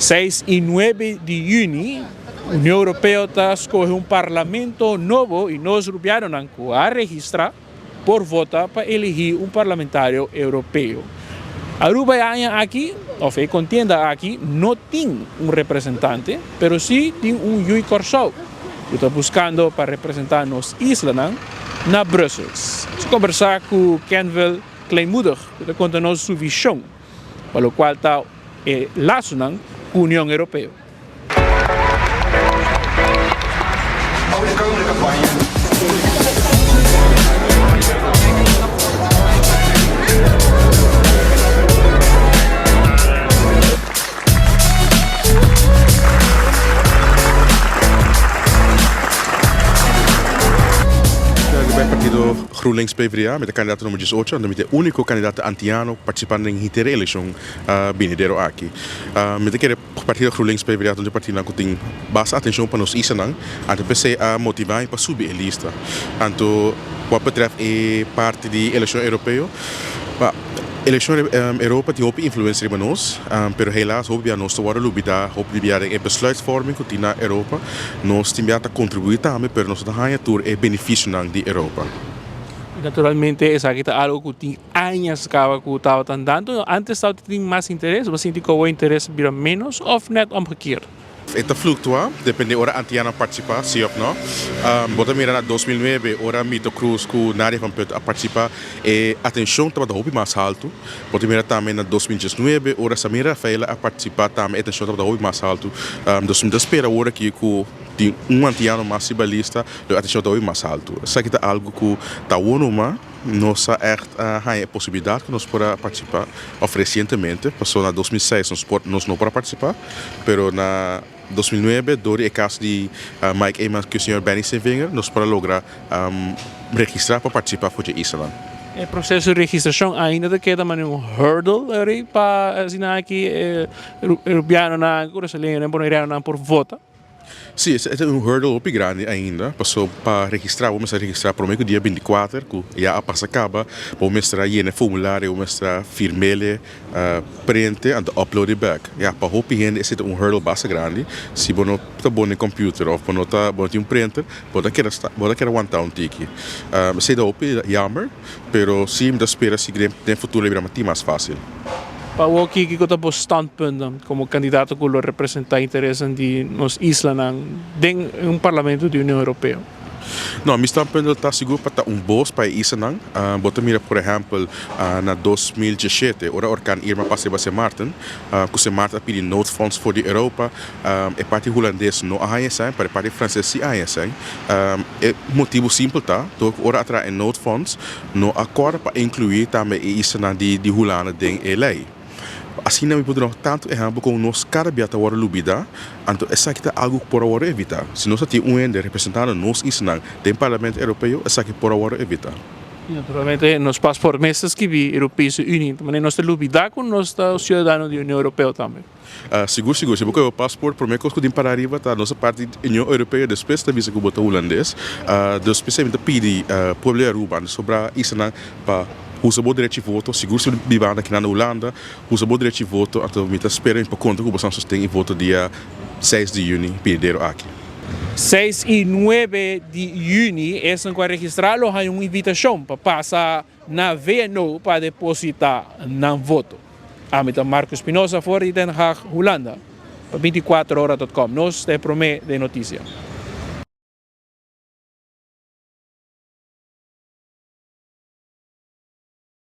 Seis i nuebe di yüni, Union Europeo ta skohe un parlamento nobo i nos rubianonan ku a registrá por vota pa eligí un parlamentario europeo. Aruba e aña aki, òf e kontienda aki, no tin un representante, pero sí tin un Yui Kòrsou ku ta buskando pa representá nos islanan na Brussels. Nos a kombersá ku Kenville Kleinmoedig ku ta konta nos su vishon pa lokual ta e lasonan ku Union Europeo. GroenLinks PvdA, mi ta kandidato number diesocho, anto mi ta e úniko kandidato antiano partisipando den henter e elekshon binidero aki. Mi ta kere partido GroenLinks PvdA ta un di e partidonan ku tin basta atenshon pa nos islanan, anto p'esei a motivá mi pa subi e lista. Anto wak betrèft e parti di elekshon europeo, elekshon Europa tin hopi influensia riba nos, pero helaas hopi bia nos ta wòrdu lubidá, hopi bia den e besluitvorming ku tin na Europa. Nos tin bia ta kontribuí tambe, pero nos no ta haña tur e benefisionan di Europa. I naturalmente esaki ta algo ku tin añas kaba ku tabata andando. Antes tabata tin mas interes, bo sinti ku awor interes a bira ménos òf nèt omgekeerd? E ta fluctua, depende ora Antiano participa, si of no. Bo ta mira na 2009 ora Mito Cruz cu Nadia van Putten a participa, e atencion tabata hopi mas halto. Bo ta mira tambe na 2019 ora Samira Rafaela a participa tambe e atencion tabata hopi mas halto. Dus mi ta spera awor aki cu tin un Antiano mas riba lista, lo e atencion ta hopi mas halto. Esaki ta algo cu ta awor numa. Nos a ègt haña e posibilidat ku nos por a partisipá, òf resientemente, pasobra na 2006 nos por nos no por a partisipá, pero na 2009 dor di e kaso di Mike Eman ku señor Benny Sevinger nos por a logra registrá pa partisipá for dje islanan. E proseso di registrashon ainda ta keda manera un hurdle eri pa asina aki e rubianonan, kurasaleñonan, bonaireanonan por vota? Sí, e ta un hurdle hopi grandi ainda, paso pa registrá bo mester registrá promé ku dia bintikuater, ku ya a pasa kaba, bo mester a yena e formulario, bo mester a firm'el, print'e anto upload'e bèk. Ya, pa hopi hende esei ta un hurdle basta grandi, si bo no ta bon den computer òf bo no ta bo no tin un printer, bo ta keda bo ta keda wantá un tiki. Esei ta hopi jammer. Pero si mi ta spera si den futuro e bira tin mas fácil. Pa awor kiko ta bo standpuntnan komo kandidato ku lo representá interesnan di nos islanan den un parlamento di Union Europeo? No, mi standpunt lo ta sigur pa ta un bos pa e islanan. Bo ta mira por ehèmpel na 2017 ora orkan Irma pasa riba Sint Maarten, ku Sint Maarten a pidi noodfonds for di Europa, e parti hulandes no a haña esei, pero e parti franses si a haña esei. E motibu simpel ta dor ku ora a traha e noodfonds no a kòrda pa inkluí tambe e islanan di Hulanda den e lei. Asina mi por duna tantu ehèmpel kon nos kada bia ta wòrdu lubidá, anto esaki ta algu ku por a wòrdu evitá. Si nos a tin un hende representando nos islanan den Parlamento Europeo esaki por a wòrdu evitá. I naturalmente nos pasport mes ta skibí Europese Unie, manera nos ta lubidá ku nos ta siudadano di Union Europeo tambe. Sigur sigur, si bo kohe bo paspoort prome kos ku tin para ariba ta nos a parti di Union Europeo despues ta bisa ku bo ta Hulandes. Dus p'esei mi ta pidi pueblo di Aruba anto sobra islanan pa usa bo derechi voto, sigur si bo biba aki na Hulanda usa bo derechi voto anto mi ta spera mi por konta ku boso nan sosten e voto dia seis di juni binidero aki. Seis i nuebe di juni esnan ku a registrá lo haña un invitashon pa pasa na VNO pa deposita nan voto. Ami ta Marco Espinosa for di Den Haag, Hulanda, pa 24 ora dot com. Nos ta e prome den noticia.